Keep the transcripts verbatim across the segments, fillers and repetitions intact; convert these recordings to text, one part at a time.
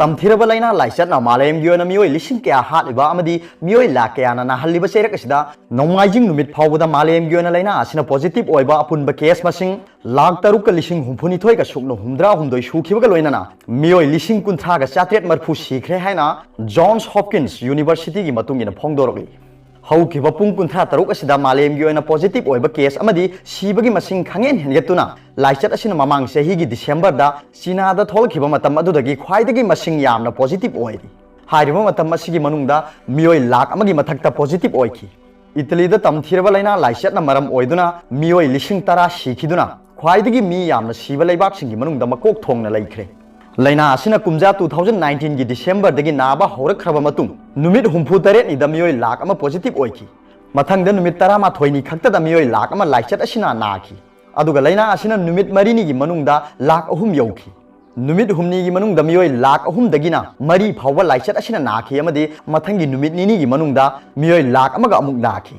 ꯇꯝꯊꯤꯔꯕ ꯂꯥꯏꯅꯥ ꯂꯥꯏꯆꯠꯅ ꯃꯥꯂꯦꯝꯒꯤ ꯑꯣꯏꯅ ꯃꯤꯑꯣꯏ ꯂꯤꯁꯤꯡ ꯀꯌꯥ ꯍꯥꯠꯂꯤꯕ ꯑꯃꯗꯤ ꯃꯤꯑꯣꯏ ꯂꯥꯈ ꯀꯌꯥꯅ ꯅꯥꯍꯜꯂꯤꯕ ꯆꯩꯔꯛ ꯑꯁꯤꯗ ꯅꯣꯡꯃꯥꯏꯖꯤꯡ ꯅꯨꯃꯤꯠ ꯐꯥꯎꯕꯗ ꯃꯥꯂꯦꯝꯒꯤ ꯑꯣꯏꯅ ꯂꯥꯏꯅꯥ ꯑꯁꯤꯅ positive ꯑꯣꯏꯕ ꯑꯄꯨꯟꯕ case ꯃꯁꯤꯡ ꯂꯥꯈ ꯇꯔꯨꯛꯀ ꯂꯤꯁꯤꯡ ꯍꯨꯝꯐꯨꯅꯤꯊꯣꯏꯒ ꯁꯨꯞꯅ ꯍꯨꯝꯗ꯭ꯔꯥ ꯍꯨꯝꯗꯣꯏ ꯁꯨꯈꯤꯕꯒ ꯂꯣꯏꯅꯅ ꯃꯤꯑꯣꯏ ꯂꯤꯁꯤꯡ ꯀꯨꯟꯊ꯭ꯔꯥꯒ ꯆꯥꯇ꯭ꯔꯦꯠ ꯃꯔꯐꯨ ꯁꯤꯈ꯭ꯔꯦ ꯍꯥꯏꯅ Johns Hopkins Universityꯒꯤ ꯃꯇꯨꯡ ꯏꯟꯅ ꯐꯣꯡꯗꯣꯔꯛꯂꯤ꯫ ꯍꯧꯈꯤꯕ ꯄꯨꯡ ꯀꯨꯟꯊ꯭ꯔꯥ ꯇꯔꯨꯛ ꯑꯁꯤꯗ ꯃꯥꯂꯦꯝꯒꯤ ꯑꯣꯏꯅ positive ꯑꯣꯏꯕ case ꯑꯃꯗꯤ ꯁꯤꯕꯒꯤ ꯃꯁꯤꯡ ꯈꯪꯍꯦꯟ ꯍꯦꯟꯒꯠꯇꯨꯅ ꯂꯥꯏꯆꯠ ꯑꯁꯤꯅ ꯃꯃꯥꯡ ꯆꯍꯤꯒꯤ Decemberꯗ ꯆꯤꯅꯥꯗ ꯊꯣꯛꯂꯛꯈꯤꯕ ꯃꯇꯝ ꯑꯗꯨꯗꯒꯤ ꯈ꯭ꯋꯥꯏꯗꯒꯤ ꯃꯁꯤꯡ ꯌꯥꯝꯅ positive ꯑꯣꯏꯔꯤ꯫ ꯍꯥꯏꯔꯤꯕ ꯃꯇꯝ ꯑꯁꯤꯒꯤ ꯃꯅꯨꯡꯗ ꯃꯤꯑꯣꯏ ꯂꯥꯈ ꯑꯃꯒꯤ ꯃꯊꯛꯇ positive ꯑꯣꯏꯈꯤ꯫ ꯏꯇꯂꯤꯗ ꯇꯝꯊꯤꯔꯕ ꯂꯥꯏꯅꯥ ꯂꯥꯏꯆꯠꯅ ꯃꯔꯝ ꯑꯣꯏꯗꯨꯅ ꯃꯤꯑꯣꯏ ꯂꯤꯁꯤꯡ ꯇꯔꯥ ꯁꯤꯈꯤꯗꯨꯅ ꯈ꯭ꯋꯥꯏꯗꯒꯤ ꯃꯤ ꯌꯥꯝꯅ ꯁꯤꯕ ꯂꯩꯕꯥꯛꯁꯤꯡꯒꯤ ꯃꯅꯨꯡꯗ ꯃꯀꯣꯛ ꯊꯣꯡꯅ ꯂꯩꯈ꯭ꯔꯦ꯫ ꯂꯥꯏꯅꯥ ꯑꯁꯤꯅ ꯀꯨꯝꯖꯥ two thousand nineteenꯒꯤ Decemberꯗꯒꯤ ꯅꯥꯕ ꯍꯧꯔꯛꯈ꯭ꯔꯕ ꯃꯇꯨꯡ ꯅꯨꯃꯤꯠ ꯍꯨꯝꯐꯨ ꯇꯔꯦꯠꯅꯤꯗ ꯃꯤꯑꯣꯏ ꯂꯥꯈ ꯑꯃ positive ꯑꯣꯏꯈꯤ꯫ ꯃꯊꯪꯗ ꯅꯨꯃꯤꯠ ꯇꯔꯥꯃꯥꯊꯣꯏꯅꯤ ꯈꯛꯇꯗ ꯃꯤꯑꯣꯏ ꯂꯥꯈ ꯑꯃ ꯂꯥꯏꯆꯠ ꯑꯁꯤꯅ ꯅꯥꯈꯤ꯫ ꯑꯗꯨꯒ ꯂꯥꯏꯅꯥ ꯑꯁꯤꯅ ꯅꯨꯃꯤꯠ ꯃꯔꯤꯅꯤꯒꯤ ꯃꯅꯨꯡꯗ ꯂꯥꯈ ꯑꯍꯨꯝ ꯌꯧꯈꯤ꯫ ꯅꯨꯃꯤꯠ ꯍꯨꯝꯅꯤꯒꯤ ꯃꯅꯨꯡꯗ ꯃꯤꯑꯣꯏ ꯂꯥꯈ ꯑꯍꯨꯝꯗꯒꯤꯅ ꯃꯔꯤ ꯐꯥꯎꯕ ꯂꯥꯏꯆꯠ ꯑꯁꯤꯅ ꯅꯥꯈꯤ ꯑꯃꯗꯤ ꯃꯊꯪꯒꯤ ꯅꯨꯃꯤꯠ ꯅꯤꯅꯤꯒꯤ ꯃꯅꯨꯡꯗ ꯃꯤꯑꯣꯏ ꯂꯥꯈ ꯑꯃꯒ ꯑꯃꯨꯛ ꯅꯥꯈꯤ꯫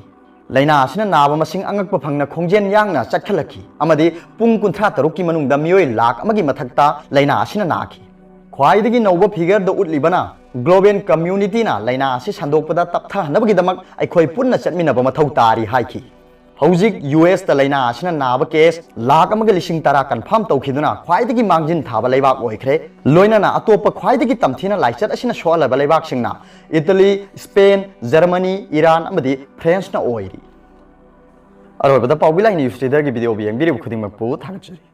ꯂꯥꯏꯅꯥ ꯑꯁꯤꯅ ꯅꯥꯕ ꯃꯁꯤꯡ ꯑꯉꯛꯄ ꯐꯪꯅ ꯈꯣꯡꯖꯦꯜ ꯌꯥꯡꯅ ꯆꯠꯈꯠꯂꯛꯈꯤ ꯑꯃꯗꯤ ꯄꯨꯡ ꯀꯨꯟꯊ꯭ꯔꯥ ꯇꯔꯨꯛꯀꯤ ꯃꯅꯨꯡꯗ ꯃꯤꯑꯣꯏ ꯂꯥꯈ ꯑꯃꯒꯤ ꯃꯊꯛꯇ ꯂꯥꯏꯅꯥ ꯑꯁꯤꯅ ꯅꯥꯈꯤ꯫ ꯈ꯭ꯋꯥꯏꯗꯒꯤ ꯅꯧꯕ figureꯗ ꯎꯠꯂꯤꯕꯅ global communityꯅ ꯂꯥꯏꯅꯥ ꯑꯁꯤ ꯁꯟꯗꯣꯛꯄꯗ ꯇꯞꯊꯍꯟꯅꯕꯒꯤꯗꯃꯛ ꯑꯩꯈꯣꯏ ꯄꯨꯟꯅ ꯆꯠꯃꯤꯟꯅꯕ ꯃꯊꯧ ꯇꯥꯔꯤ ꯍꯥꯏꯈꯤ꯫ ꯍꯧꯖꯤꯛ USꯇ ꯂꯥꯏꯅꯥ ꯑꯁꯤꯅ ꯅꯥꯕ case ꯂꯥꯈ ꯑꯃꯒ ꯂꯤꯁꯤꯡ ꯇꯔꯥ confirm ꯇꯧꯈꯤꯗꯨꯅ ꯈ꯭ꯋꯥꯏꯗꯒꯤ ꯃꯥꯡꯖꯤꯟ ꯊꯥꯕ ꯂꯩꯕꯥꯛ ꯑꯣꯏꯈ꯭ꯔꯦ꯫ ꯂꯣꯏꯅꯅ ꯑꯇꯣꯞꯄ ꯈ꯭ꯋꯥꯏꯗꯒꯤ ꯇꯝꯊꯤꯅ ꯂꯥꯏꯆꯠ ꯑꯁꯤꯅ ꯁꯣꯛꯍꯜꯂꯕ ꯂꯩꯕꯥꯛꯁꯤꯡꯅ ꯏꯇꯂꯤ, ꯁ꯭ꯄꯦꯟ, ꯖꯔꯃꯅꯤ, ꯏꯔꯥꯟ ꯑꯃꯗꯤ ꯐ꯭ꯔꯦꯟꯁꯅ ꯑꯣꯏꯔꯤ꯫ ꯑꯔꯣꯏꯕꯗ ꯄꯥꯎꯕꯤ ꯂꯥꯏꯅꯤ ꯌꯨꯁ ꯂꯤꯗꯔꯒꯤ video ꯌꯦꯡꯕꯤꯔꯤꯕ ꯈꯨꯗꯤꯡꯃꯛꯄꯨ ꯊꯥꯒꯠꯆꯔꯤ꯫